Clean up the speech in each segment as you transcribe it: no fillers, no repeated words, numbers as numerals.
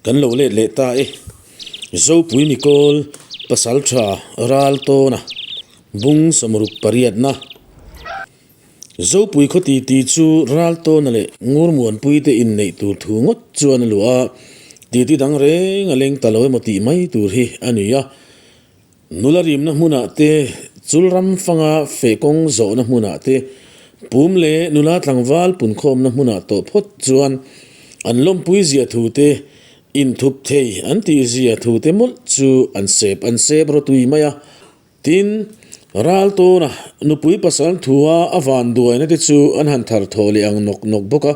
Kan lo let leh ta e. Zopui Mikawl Pasaltha Raltawna Bung Samruk pariatna Zopui khaw titi chu Raltawna leh Ngurmuanpui te inneih tur thu ngawt chuan a luah a, titi dang reng a leng ta lo emaw tih mai tur hi a ni a. Nula rimna hmunah te, chul ram fanga feh kawng zawhna hmunah te, pum leh nula tlangval punkhawmna hmunah tawh phawt chuan an lawmpui zia thu te, inthup thei an tih zia thu te mawlh chu an sep an sep rawtui mai a. Tin, ral tawna nupui pasal thua a vanduaina te chu an han thar thawh leh ang nawk nawk bawk a.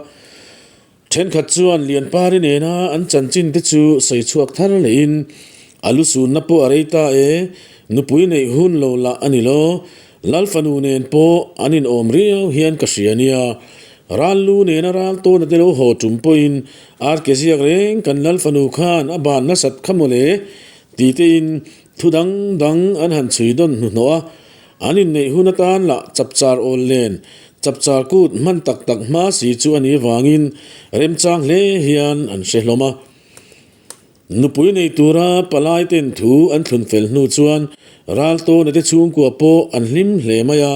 Thenkhat chuan Lianpari nena an chanchin te chu sawi chhuak thar lehin, A lu sunna pawh a rei ta e, nupui neih hun lo lah a ni lo, Lal fanu nen pawh an inawm riau hian ka hria nia. Ral lu nena ral tawna te lo haw tum pawhin ar ke ziak reng kan Lal fanu khan a ban nasat kha mawle ti tein thu dang dang an han chhui dawn hnuhnawh a. An inneih hun atan lah chapchar awl nen chapchar kut hman tak tak hma si chu a nih avangin remchang hle hian an hre hlawm a. Nupui nei tura palai ten thu an thlun fel hnu chuan Raltawna te chhungkua pawh an hlim hle mai a,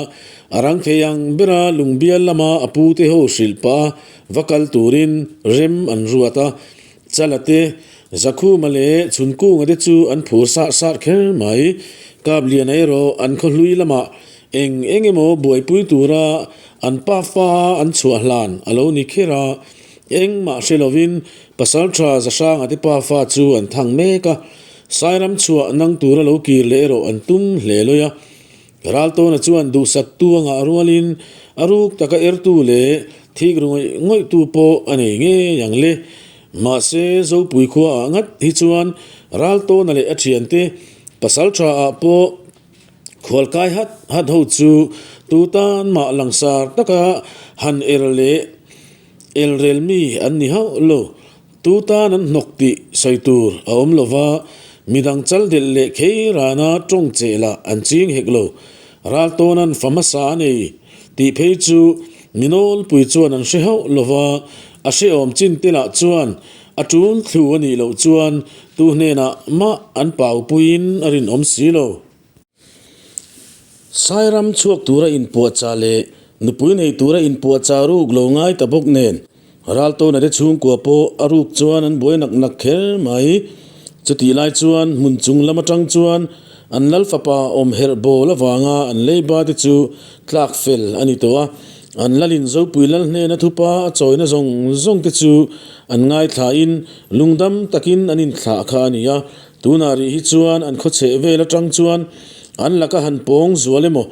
a rang thei ang bera lungbial lama a pu te ho hrilh pah a va kal turin rem an ruat a. Chala te, Zakhuma leh Chhunkunga te chu an phur sar sar kher mai. Kapliana erawh an khaw hlui lamah eng eng emaw buaipui tura an pa fa an chhuah hlan a lo ni kher a. Engmah hre lovin Pasaltha Zahranga te pa fa chu an thang mek a. Sairam chhuah nang tura lo kir leh erawh an tum hle lawi a. Raltawna chuan duhsaktu a ngah rualin a ruk taka ertu leh thik ru ngawih ngawihtu pawh a nei ngei ang le. Mahse, Zopui khuaah ngat hi chuan Raltawna leh a thiante pasal thaah pawh khualkai hat hat ho chu tu tan mah langsar taka han er leh elrel mi an ni hauh lo. Tu tan an hnawk tih sawi tur a awm lo va, midang chal delh leh khei rana tawng cheh lah an ching hek lo. Raltawna'n fa hmasa a nei tih phei chu mi nawlpui chuan an hre hauh lo va, a hrehawm chin te lah chuan a tul thlu a nih loh chuan tu hnenah mah an paupuiin a rinawm si lo. Sairam chhuak tura inpuahchah leh nupui nei tura inpuahchah ruk lo ngai ta bawk nen, Raltawna te chhungkua pawh a ruk chuan an buai nak nak kher mai. Chutih lai chuan hmun chung lam atang chuan an lal fapa awm herh bawl avanga an leiba te chu tlak fel a ni tawh a, an lalin Zopui lal hnena thupa a chawina zawng zawng te chu an ngaithlain lungdam takin an inthlah kha a ni a. Tunah rih hi chuan an khawchheh vel atang chuan an laka han pawng zual emaw,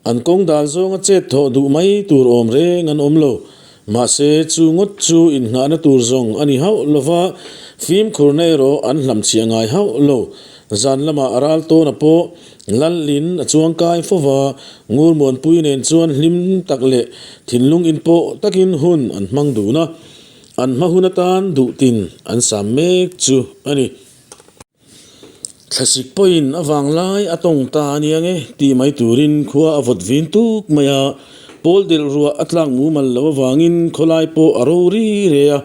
an kawng dal zawnga chet thawh duh mai tur awm reng an awm lo. Mahse, chu ngawt chu inngahna tur zawng a ni hauh lo va, fimkhurna erawh an hlamchhiah ngai hauh lo. Zan lamah a ral tawna pawh Lalin a chuang kai fo va, Ngurmuanpui nen chuan hlim tak leh thinlung inpawh takin hun an hmang dun a, an hma hun atan duhtin an sam mek chu a ni. Thlasik pawhin a vanglai a tawng ta a nia nge tih mai turin khua a vawt vin tuk mai a, pawl delh ruah a tlak mumal lo avangin khawlai pawh a ro ri re a.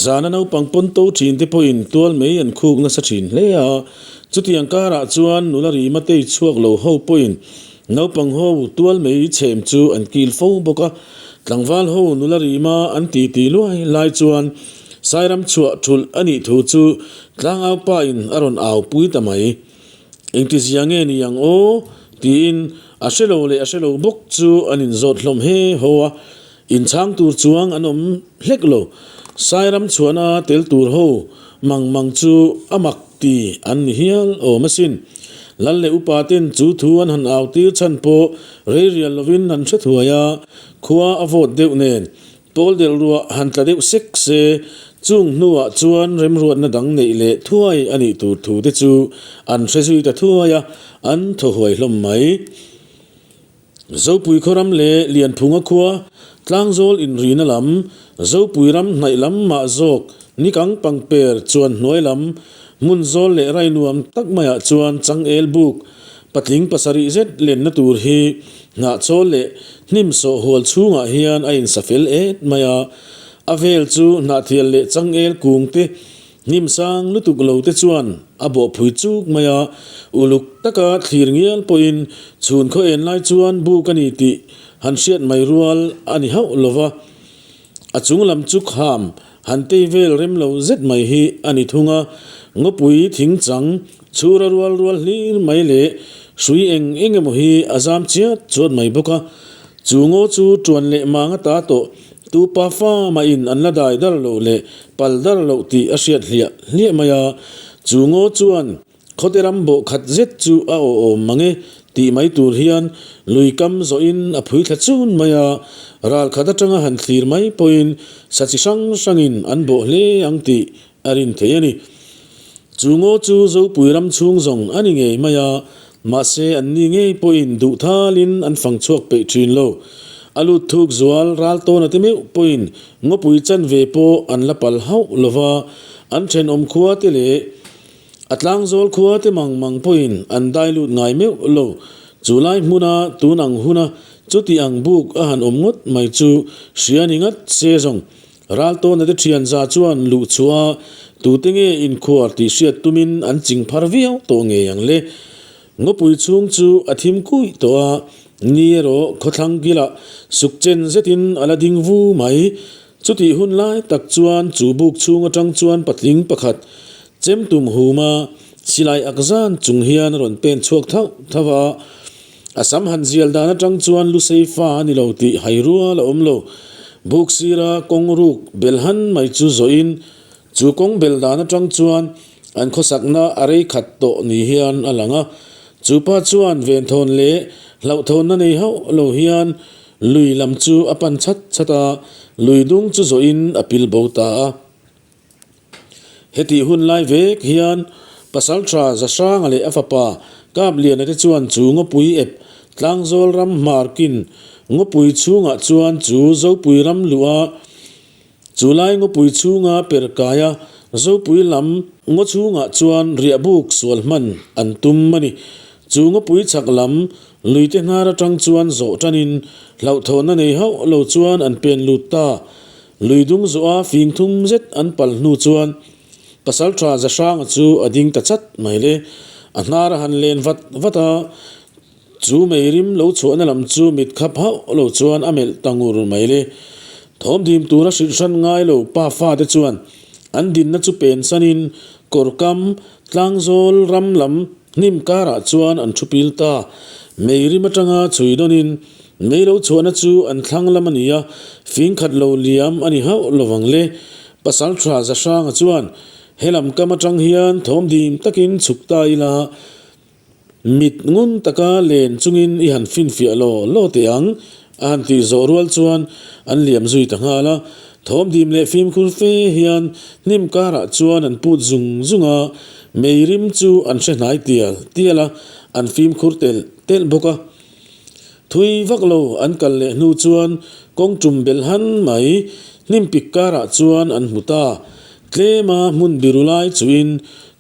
Zana naupang pawn to thin te pawhin tual mai an khuk nasa thin hle a, chutiang karah chuan nula rima tei chhuak lo ho pawhin naupang ho tual mai chhem chu an kil fo bawk a, tlangval ho nula rima an titi luai lai chuan Sairam chhuah thulh a nih thu chu tlangau pa in a rawn au pui ta mai. Engtizia nge ni ang aw? tiin a hre lo leh a hre lo bawk chu an inzawt hlawm he haw a, inchhang tur chuang an awm hlek lo. Sairam chhuahna tel tur ho mang mang chu a mak ti an ni hial awm asin. Lal leh upa ten chu thu an han au tir chhan pawh rei rial lovin an hre thuai a, khua a vawt deuh nen Pawl delh ruah han tla deuh sek se, chung hnuah chuan remruatna dang neih leh thuai a nih tur thu te chu an hre zui ta thuai a, an thaw huai hlawm mai. Zopui khawram leh Lianphunga khua, Tlangzawl inrina lam, Zopui ram hnaih lam mah zawk nikang pangper chuan hnuai lam, hmun zawl leh rai nuam tak maiah chuan changel buk Patling pasarih zet lenna tur hi hnahchawl leh hnim sawh hual chhungah hian a insa fel et mai a, a vel chu hnahthial leh changel kung te, Hnim sang lutuk lo te chuan a bawhphui chuk mai a, uluk taka thlir ngial pawhin chhun khaw en lai chuan buk a ni tih han hriat mai rual a ni hauh lo va. A chung lam chu kham han tei vel rem lo zet mai hi a ni thung a, ngawpui thing chang chhura rual rual hlir mai leh hrui eng eng emaw hi a zam chiat chuat mai bawk a. Chu ngaw chu tuan leh mang ata tawh tu pa fa mahin an la dai dar loh leh pal dar loh tih a hriat hliah hliah mai a, chu ngaw chuan Khawte ram bawh khat zet chu a awhawm mang e tih mai tur hian lui kam zawhin a phui thla chun mai a, ral khat atanga han thlir mai pawhin sa chi hrang hrangin an bawh hle ang tih a rin thei a ni. Chu ngaw chu Zopui ram chhung zawng a ni ngei mai a, mahse an ni ngei pawhin duh thalin an fang chhuak peih thin lo. A lut thuk zual ral tawn a ti meuh pawhin ngawpui chanve pawh an la pal hauh lo va, an thenawm khua te leh A tlangzawl khua te mang mang pawhin an dai lut ngai meuh lo. Chu lai hmuna tun ang huna chuti ang buk a han awm ngawt mai chu hria ni ngat se zawng. Raltawna te thian za chuan luh chhuah a tute nge inkhuar tih hriat tumin an ching phar viau tawh ngei ang le. Ngawpui chhung chu a thim kuih tawh a, ni erawh khawthlang kilah suk chen zetin a la ding vu mai. Chutih hun lai tak chuan chu buk chhung atang chuan patling pakhat chem tum hum a, silai ak zan chung hian a rawn pen chhuak thauh thauh a. A sam han zial dan atang chuan lusei fa a ni lo tih hai rual a awm lo. Buk sira kawng ruk bel han mai chu zawhin chu kawng bel dan atang chuan an khawsakna a rei khat tawh ni hian a lang a. Chu pa chuan venthawn leh hlauhthawnna nei hauh lo hian Lui lam chu a pan chat chat a, lui dung chu zawhin a pil bo ta a. Hetih hun lai vek hian Pasaltha Zahranga leh a fapa Kapliana te chuan chu ngawpui ep Tlangzawl ram hmarkin ngawpui chhungah chuan chu Zopui ram luh a, Chu lai ngawpui chhunga per kaia Zopui lam ngaw chhungah chuan riahbuk sual hman an tum a ni. Chu ngawpui chhak lam luite hnar atang chuan zawh tanin hlauhthawnna nei hauh lo chuan an pen lut ta. Lui dung zawha fing thum zet an pal hnu chuan Pasaltha Zahranga chu a ding ta chat mai le. A hnar a han len vat vat a. Chu meirim lo chhuahna lam chu mit khap hauh lo chuan a melh ta ngur mai le. Thawmdim tura hrilh hran ngai lo pa fate chuan an dinna chu pen sanin kawrkam tlangzawl ram lam hnim karah chuan an thu pil ta. Meirim atanga chhui dawnin mei lo chhuahna chu an thlang lam a ni a, fing khat lo liam a ni hauh lovang le. Pasaltha Zahranga chuan helam kam atang hian thawmdim takin chhuk ta ila, Mit ngun taka len chungin i han finfiah law law teh ang, a han tih zawh rual chuan an liam zui ta nghal a. Thawmdim leh fimkhur fe hian hnim karah chuan an put zung zung a, mei rim chu an hre hnai tial tial a, an fimkhur telh telh bawk a. Thui vak lo an kal leh hnu chuan kawng tum belh han mai hnim pik karah chuan an hmu ta. Tlema hmun biru lai chuin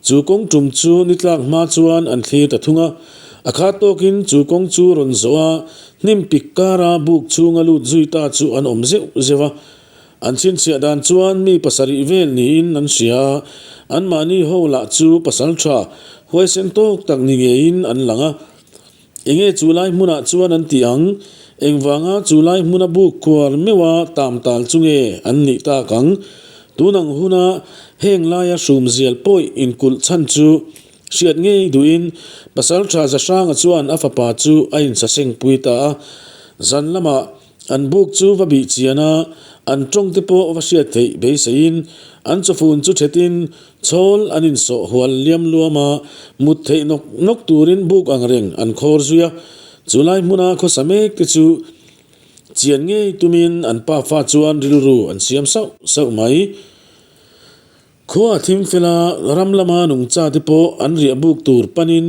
chu kawng tum chu ni tlak hma chuan an thlir ta thung a. A khat tawkin chu kawng chu rawn zawh a, hnim pik kara buk chhunga lut zui ta chu an awm zeuh zeuh a. An chhinchhiah dan chuan mi pasarih vel niin an hria a, anmahni ho lah chu pasal tha huaisen tawk tak ni ngeiin an lang a. Enge chu lai hmunah chuan an ti ang? Engvanga chu lai hmuna buk khuar meuha tam tal chu nge an nih tak ang? Tun ang huna heng laia hrumzial pawih inkulh chhan chu hriat ngei duhin Pasaltha Zahranga chuan a fapa chu a insasengpui ta a. Zan lamah An buk chu va bih chian a, an tawng te pawh va hriat theih beiseiin an chawfun chu thetin chhawl an insawh hual liam luam a, mut theih nawk nawk turin buk ang reng an khawr zui a. Chu lai hmuna khawsa mek te chu chian ngei tumin an pafa chuan rilru an siam sauh sauh mai. Khua a thim fel a, ram lama nungcha te pawh an riah buk tur panin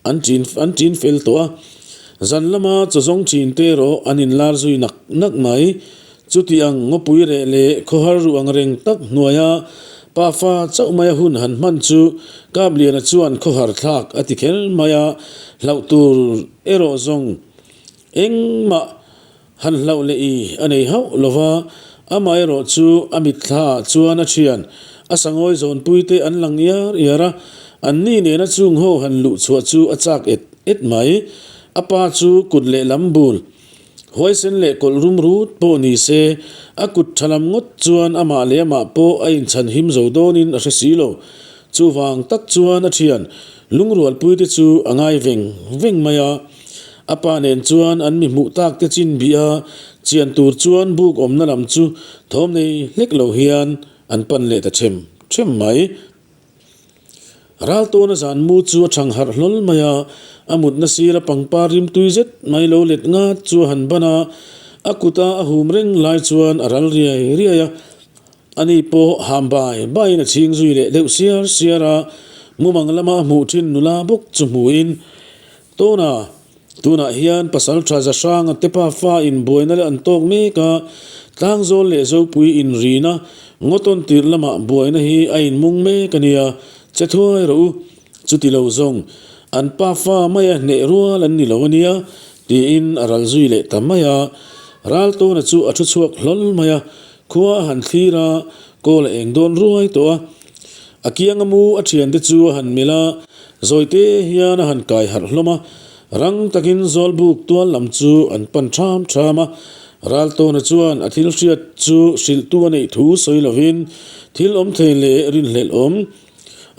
an ṭin an ṭin fel tawh a. Zan lama chaw zawng ṭhin te erawh an inlar zui nak nak mai. Chuti ang ngawpui reh leh khawhar ruh ang reng tak hnuaia pafa chauh maia hun han hman chu Kapliana chuan khawhar thlak a ti kher mai a, hlauh tur erawh zawng engmah Han hlauh leh i a nei hauh lo va, amaherawh chu a mitthla ah chuan a thian. A sangawi zawnpui te an lang iar iar a, anni nena chung ho han luh chhuah chu a chak et et mai. A pa chu kut lehlam bul huaisen leh kawlh rum rut pawh ni se, a kut tha lam ngawt chuan amah leh amah pawh a inchhan him zo dawnin a hre si lo. Chuvang tak chuan a thian lungrualpui te chu a ngai veng veng mai a. A pa nen chuan an mi hmuh tak te chin bih a, chian tur chuan buk awmna lam chu thawm nei hlek lo hian an pan leh ta them them mai. Ral tawna zan mu chu a thang harh hlawl mai a, a mutna sira pangpar rimtui zet mai lo let ngat chu a han ban a, a kuta a hum reng lai chuan a ral riai riai a. Ani pawh ham bai baiin a chhing zui leh deuh siar siar a, mumang lama a hmuh thin nula bawk chu hmuhin, Tawna, tunah hian Pasaltha Zahranga te pa fa in buaina leh an tawk mek a, Tlangzawl leh Zopui inrina ngawtawn tirh lamah buaina hi a inmung mek a nia, che thuai rawh u. Chuti lo zawng, an pa fa maia hneh rual an ni lo a nia, tiin a ral zui leh ta mai a. Raltawna chu a thu chhuak hlawl mai a, khua a han thlir a, kawl a eng dawn ruai tawh a. A kianga mu a thiante chu a han melh a, zawite hian a han kai harh hlawm a, rang takin Zawlbuk tual lam chu an pan ṭham ṭham a. Raltawna chuan a thil hriat chu hrilhtu a neih thu sawi lovin thil awm thei leh rinhlelh awm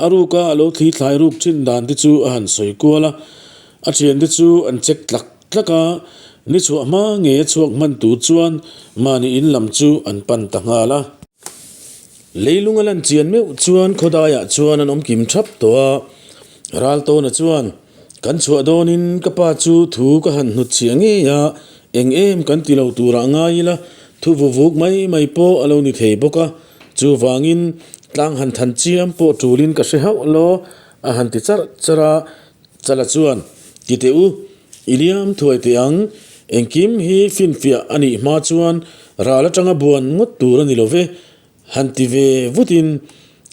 a ruka a lo thli thlai ruk ṭhin dan te chu a han sawi kual a, a thiante chu an check tlak tlak a, ni chhuah hma ngei a chhuak hman tur chuan mahni in lam chu an pan ta nghal a. Leilung a lan chian meuh chuan khawdaiah chuan an awm kim thap tawh a, Raltawna chuan, Kan chhuah dawnin ka pa chu thu ka han hnut chhiah ngei a, eng em kan ti lo turah ngai ila, thu vuvuk mai mai pawh a lo ni thei bawk a, chuvangin tlang han than chiam pawh tulin ka hre hauh law, a han ti charh charh a. Chala chuan, Ti teh u, i liam thuai teh ang, engkim hi finfiah a nih hma chuan ral atanga buan ngawt tur a ni lo ve, han ti ve vutin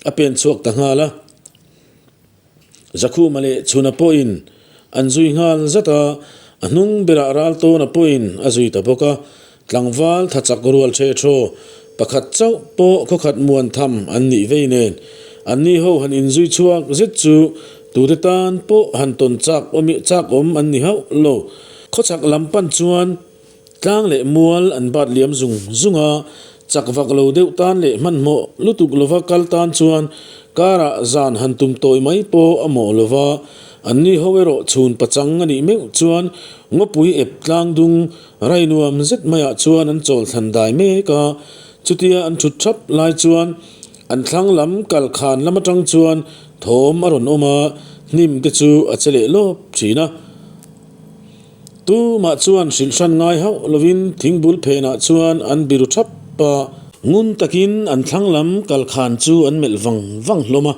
a pen chhuak ta nghal a. Zakhuma leh Chhuna pawhin an zui nghal zat a, a hnung berah Raltawna pawhin a zui ta bawk a. Tlangval tha chak rual ṭhe ṭhaw pakhat chauh pawh khawkhat muan tham an nih vei nen, anni ho han inzui chhuak zet chu tute tan pawh han tawn chak awm chak awm an ni hauh lo. Khawchhak lam pan chuan tlang leh mual an bat liam zung zung a, chak vak lo deuh tan leh hmanhmawh lutuk lova kal tan chuan karah zan han tum tawi mai pawh a mawh lova, anni ho erawh chhun pachang a nih meuh chuan ngawpui ep tlang dung Rai nuam zet maiah chuan an chawl thlan dai mek a, chutia an thut thap lai chuan an thlang lam kal khan lam atang chuan thawm a rawn awm a, hnim te chu a che leh lawp thin a. Tumah chuan hrilh hran ngai hauh lovin thingbul phenah chuan an biru thap a. Ngun takin an thlang lam kal khan chu an melh vang vang hlawm a,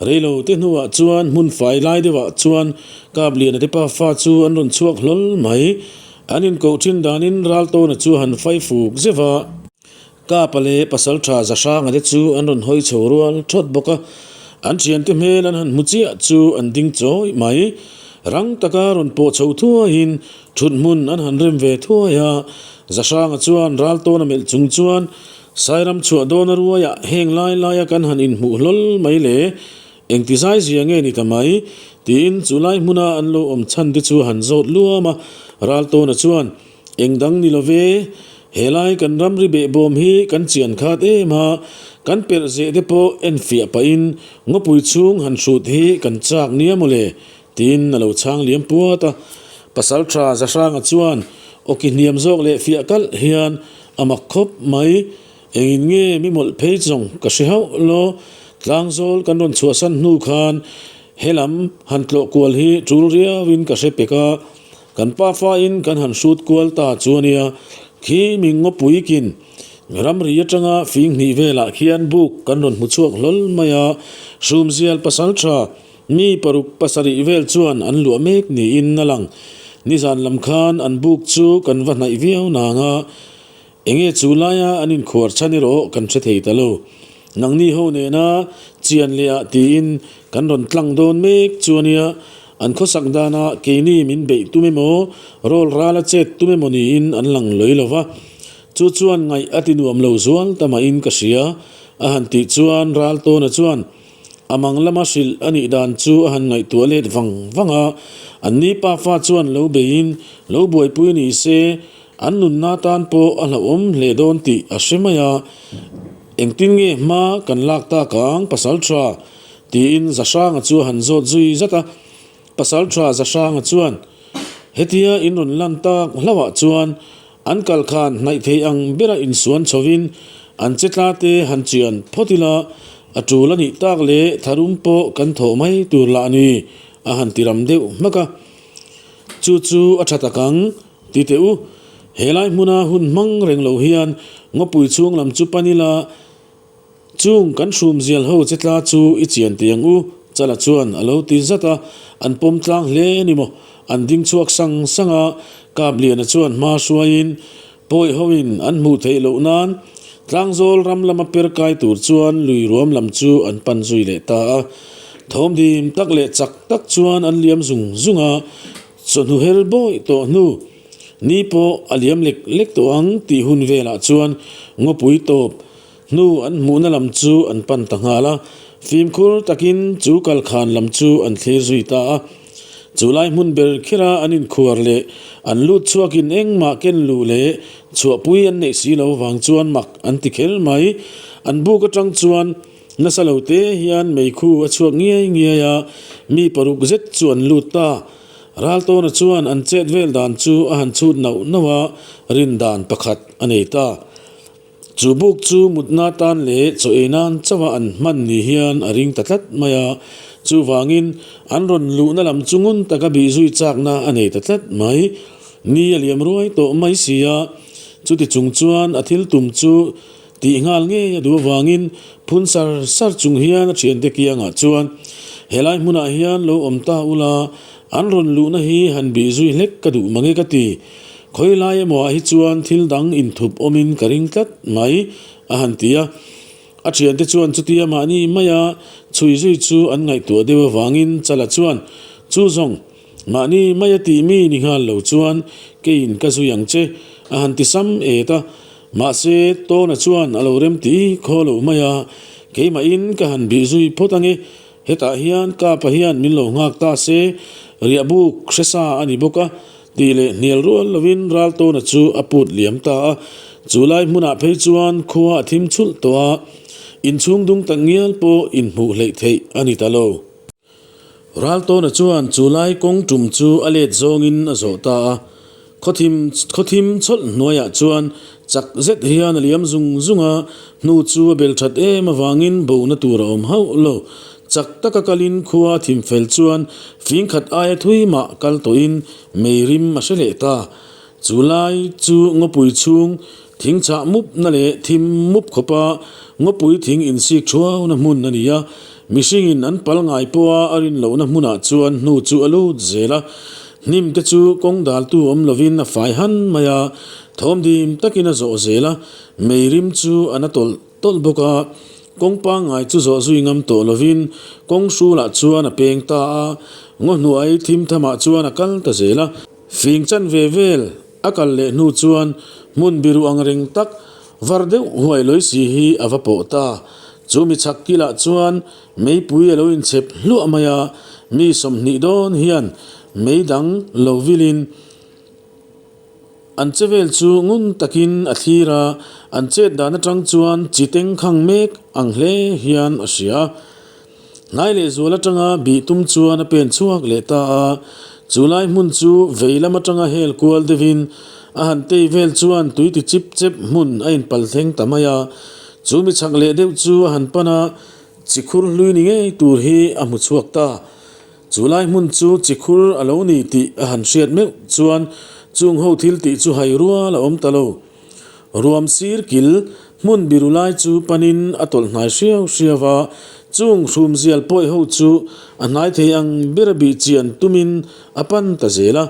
reilo te hnuah chuan hmun fai lai deuhah chuan Kapliana te pafa chu an rawn chhuak hlawl mai. An inkoh thin danin Raltawna chu han fai fuk zeuh a. Kapa leh Pasaltha Zahranga te chu an rawn hawi chho rual thawt bawk a. An thiante hmel an han hmu chiah chu an ding chawi mai. Rang taka rawn pawh chho thuaiin thut hmun an han rem ve thuai a. Zahranga chuan Raltawna melh chung chuan Sairam chhuah dawna ruaiah heng lai laia kan han inhmuh hlawl mai le. Engti zai zia nge ni ta mai? tiin chu lai hmuna an lo awm chhan te chu han zawt luam a. Raltawna chuan, Eng dang ni lo ve, helai kan ramri behbawm hi kan chian khat em a, kan perh zeh te pawh en fiah pahin ngawpui chhung han hrut hi kan chak nia maw le, tiin a lo chhang liam puat a. Pasaltha Zahranga chuan awki hniam zawk leh fiah kalh hian a mak khawp mai. Engin nge mi mawlh phei zawng ka hre hauh lo, tlangzawl kan rawn chhuahsan hnu khan helam han tlawh kual hi tul riauin ka hre pek a, kan pafain kan han hrut kual ta chu a nia, khi mi ngawpuikin ramri atanga fing hnih velah khian buk kan rawn hmu chhuak hlawl mai a, hrumzial pasaltha mi paruk pasarih vel chuan an luah mek niin a lang, nizan lam khan an buk chu kan va hnaih viau nang a. Enge chu laia an inkhuar chhan erawh kan hre thei ta lo. Nangni ho nena chian leh ah tiin kan rawn tlang dawn mek chu a nia, an khawsak danah keini min beih tum emaw, rawl rala chet tum emaw niin an lang lawih lo va. Chu chuan ngaih a ti nuam lo zual ta mahin ka hria. A han tih chuan Raltawna chuan a mang lama hrilh a nih dan chu a han ngaihtuah let vang vang a, anni pafa chuan lo beiin lo buaipui ni se an nunna tan pawh a hlauhawm hle dawn tih a hre mai a. Engtin nge hma kan lak tak ang pasal tha? tiin Zahranga chu a han zawt zui zat a. Pasal tha Zahranga chuan hetia in rawn lan tak hlauhah chuan An kal khan hnaih thei ang bera insuan chhovin an che tla te han chian phawt ila, a tul a nih tak leh tharum pawh kan thawh mai tur lah a ni, a han ti ram deuh hmak a. Chu chu a tha tak ang, ti teh u. Helai hmuna hun hmang reng lo hian ngawpui chhung lam chu pan ila, Chung kan hrum zial ho che tla chu i chian tih ang u, Chala chuan a lo ti zat a, an pawm tlang hle a ni maw? An ding chhuak sang sang a, Kapliana chuan hma hruaiin pawi hoin an hmuh theih loh nan Tlangzawl ram lama per kai tur chuan lui ruam lam chu an pan zui leh ta a. Thawmdim tak leh chak tak chuan an liam zung zung a, chawhnu her bawih tawh hnu ni pawh a liam lek lek tawh ang tih hun velah chuan ngawpui tawp Hnu an hmuhna lam chu an pan ta nghal a, fimkhur takin chu kalkhan lam chu an thlir zui ta a. Chu lai hmun ber khera an inkhuar leh an lut chhuakin engmah ken luh leh chhuahpui an neih si lo vang chuan mak an ti kher mai. An buk atang chuan nasa lo te hian meikhu a chhuak ngiai ngiai a, mi paruk zet chu an lut ta. Raltawna chuan an chet vel dan chu a han chhut nauh nauh a, rin dan pakhat a nei ta. Chu buk chu mutna tan leh chaw ei nan chauha an hman ni hian a ring ta tlat mai a, chuvangin an rawn luhna lam chu ngun taka bih zui chakna a nei ta tlat mai. Ni a liam ruai tawh mai si a, chuti chung chuan a thil tum chu tih nghal ngei a duh avangin phun sar sar chung hian a thiante kiangah chuan helai hmunah hian lo awm ta ula, an rawn luhna hi han bih zui hlek ka duh mange ka ti. Khawi lai emaw ah hi chuan thil dang inthup awmin ka ring tlat mai, a han ti a. A thiante chuan chutia mahni maia chhui zui chu an ngaihtuah deuh avangin Chala chuan, Chu zawng, mahni maia tih mi ni nghal lo chuan keiin ka zui ang che, a han ti sam et a. Mahse, Tawna chuan a lo rem ti khaw lo mai a, Keimahin ka han bih zui phawt ange, hetah hian Kapa hian min lo nghak ta se, riahbuk hre sa a ni bawk a, Tih leh hnial rual lovin Raltawna chu a put liam ta a, chu lai hmunah phei chuan khua a thim chhulh tawh a, inchhung dung tak ngial pawh inhmuh hleih theih a ni ta lo. Raltawna chuan chu lai kawng tum chu a let zawngin a zawh ta a, khawthim khawthim chhawlh hnuaiah chuan chak zet hian a liam zung zung a, hnu chu a bel that em avangin bona tur a awm hauh lo. Chak taka kalin khua a thim fel chuan fing khat aia thui mah kal tawhin mei rim a hre leh ta. Chu lai chu ngawpui chhung thing chhah mup na leh thim mup khawpa ngawpui thing insik thuauna hmun a ni a. Mihringin an pal ngai pawha a rin lohna hmunah chuan hnu chu a lut zel a. Hnim te chu kawng daltu awm lovin a fai han mai a, thawm dim takin a zawh zel a, mei rim chu a na tawlh tawlh bawk a, kawng pangngai chu zawh zui ngam tawh lovin kawng hrulah chuan a peng ta a, ngaw hnuai thim thamah chuan a kal ta zel a. Fing chan ve vel a kal leh hnu chuan hmun biru ang reng tak var deuh huai lawi si hi a va pawh ta. Chu mi chhak kilah chuan meipui a lo inchhep hluah mai a, mi 20 dawn hian mei dang lo vilin, An che vel chu ngun takin a thlir a, an chet dan atang chuan chi teng khang mek ang hle hian a hria. Hnai leh zual atanga bih tum chuan a pen chhuak leh ta a, chu lai hmun chu vei lam atanga hel kual deuhin a han tei vel chuan tui ti chip chep hmun a inpal thleng ta mai a. Chu mi chhak leh deuh chu a han pan a, chi khur hlui ni ngei tur hi a hmu chhuak ta. Chu lai hmun chu chikhur a lo ni tih a han hriat meuh chuan chung ho thil tih chu hai rual a awm ta lo. Ruam sir kil hmun biru lai chu panin a tawlh hnai hriau hriau a, chung hrumzial pawi ho chu a hnai thei ang ber a bih chian tumin a pan ta zel a,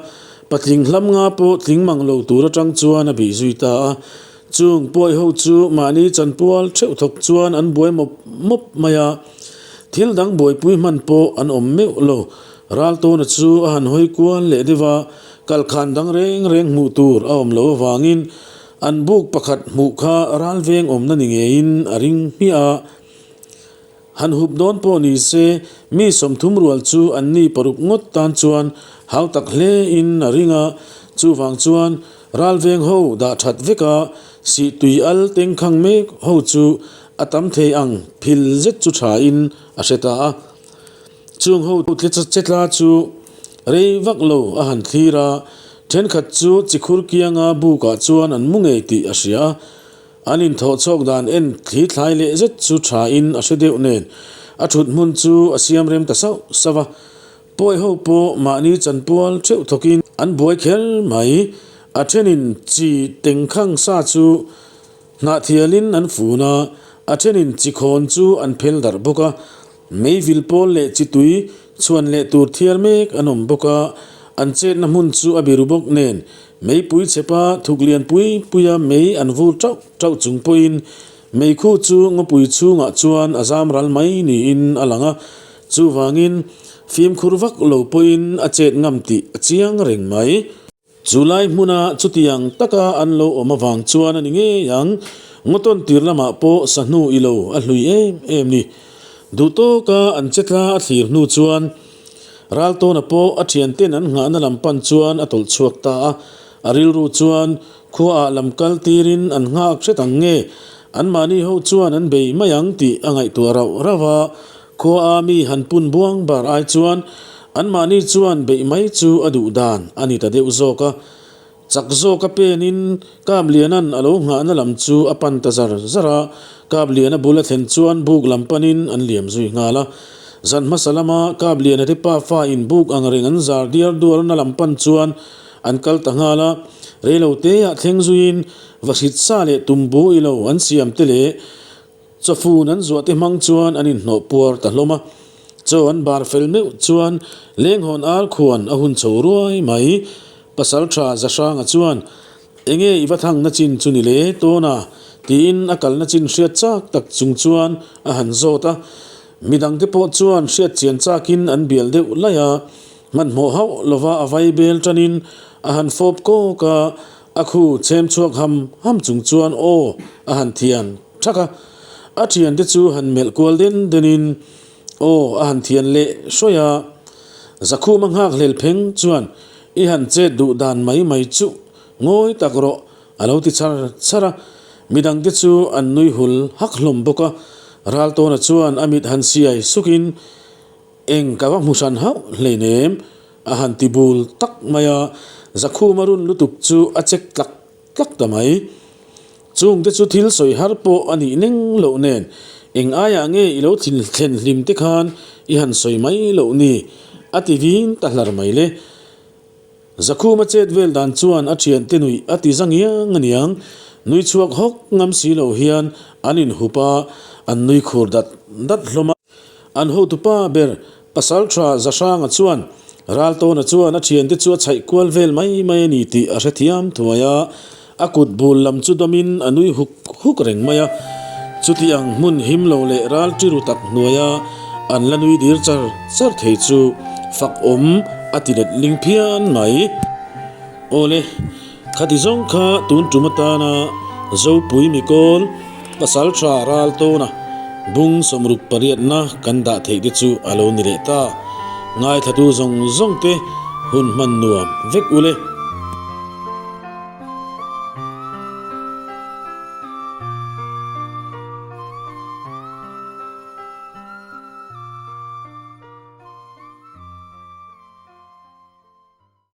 patling hlam nga pawh tling mang lo tur atang chuan a bih zui ta a. Chung pawi ho chu mahni chanpual theuh thawk chuan an buai mawp mawp mai a, thil dang buaipui hman pawh an awm meuh lo. Raltawna chu a han hawi kual leh deuh a, kalkhan dang reng reng hmuh tur a awm lo avangin An buk pakhat hmuh kha ralveng awmna ni ngeiin a ring hmiah a. Han hup dawn pawh ni se, mi 30 rual chu an ni paruk ngawt tan chuan hau tak hle in a ring a, chuvang chuan ralveng ho dah that vek a, sih tui al tengkhang mek ho chu a tam thei ang phil zet chu tha in a hre ta a. Chung ho chetla chu rei vak lo a han thlir a, thenkhat chu chikhur kianga bukah chuan an mu ngei tih a hria a. An inthawh chhawk dan en thli thlai leh zet chu tha in a hre deuh nen a thut hmun chu a siam rem ta sauh sauh a. Pawi ho pawh mahni chanpual theuh thawkin an buai kher mai. A thenin chi tengkhang sa chu hnahthialin an fun a, a thenin chi khawn chu an phel darh bawk a. Meivil pawl leh chi tui chhuan leh tur thiar mek an awm bawk a, an chetna hmun chu a biru bawk nen meipui chhepa thuk lian pui puia mei an vur tauh tauh chung pawhin meikhu chu ngawpui chhungah chuan a zam ral mai niin a lang a, chuvangin fimkhur vak lo pawhin a chet ngam tih a chiang reng mai. Chu lai hmuna chutiang taka an lo awm avang chuan a ni ngei ang, ngawtawn tir lamah pawh sahnu i lo a hlui em em ni. Duh tawka an che tla a thlir hnu chuan Raltawna pawh a thianten an nghahna lam pan chuan a tawlh chhuak ta a, a rilru chuan khuaah lam kal tirin an nghak hret ang nge, anmahni ho chuan an bei mai ang tih a ngaihtuah rauh rauh a, Khua a mi han pun buang bar ai chuan anmahni chuan beih mai chu a duh dan a ni ta deuh zawk a. Chak zawk a penin Kapliana'n a lo nghahna lam chu a pan ta zar zar a, Kapliana bul a thlen chuan buk lam panin an liam zui nghal a. Zan hmasa lama Kapliana te pafa in buk ang reng an zar diar duarna lam pan chuan an kal ta nghal a, reilo teah thleng zuiin vahrit sa leh tumbu ilo an siam te leh Chawfun an zuah te hmang chuan an inhnawh puar ta hlawm a, chaw an bar fel meuh chuan lenghawn ar khuan a hun chho ruai mai. Pasal tha Zahranga chuan, Enge i va thangna chin chu ni le tawn a? tiin a kalna chin hriat chak tak chung chuan a han zawt a. Midangte pawh chuan hriat chian chakin an bial deuh laih a, hmanhmawh hauh lova a vai bel tanin a han fawp kawk a, a khu chhem chhuak ham ham chung chuan aw a han thian. Thak a, a thiante chu han melh kual den denin aw a han thian leh hrawih a. Zakhuma nghak hlel pheng chuan i han chet duh dan mai mai chuh ngawi tak rawh a lo ti char char a. Midangte chu an nui hul hak hlawm bawk a. Raltawna chuan a mit han siai sukin eng ka va hmu hran hauh hleinem a han ti bul tak mai a. Zakhuma run lutuk chu a chek tlak tlak ta mai. Chungte chu thil sawi har pawh a nih neng loh nen, eng aiah nge i lo thlen hlim te khan i han sawi mai loh ni? a ti vin ta hlar mai le. Zakhuma chet vel dan chuan a thiante nuih a ti za ngiang a niang, nui chhuak hawk ngam si lo hian an inhup a, an nui khur dat dat hlawm a. An hotupa ber Pasalṭha Zahranga chuan Raltawna chuan a ṭhiante chu a chhaih kual vel mai mai a ni tih a hrethiam thuai a, a kut bul lam chu dawmin a nui huk huk reng mai a. Chuti ang hmun him lo leh ral ṭiru tak hnuaia an la nui dir char char thei chu fak awm a ti let ling phian mai. Awle, khati zawng kha tun ṭum atana Zopui Mikawl Pasalṭha Raltawna bung 60 pariatna kan dah theih te chu a lo ni leh ta. Ngaithlatu zawng zawng te hun hman nuam vek ule.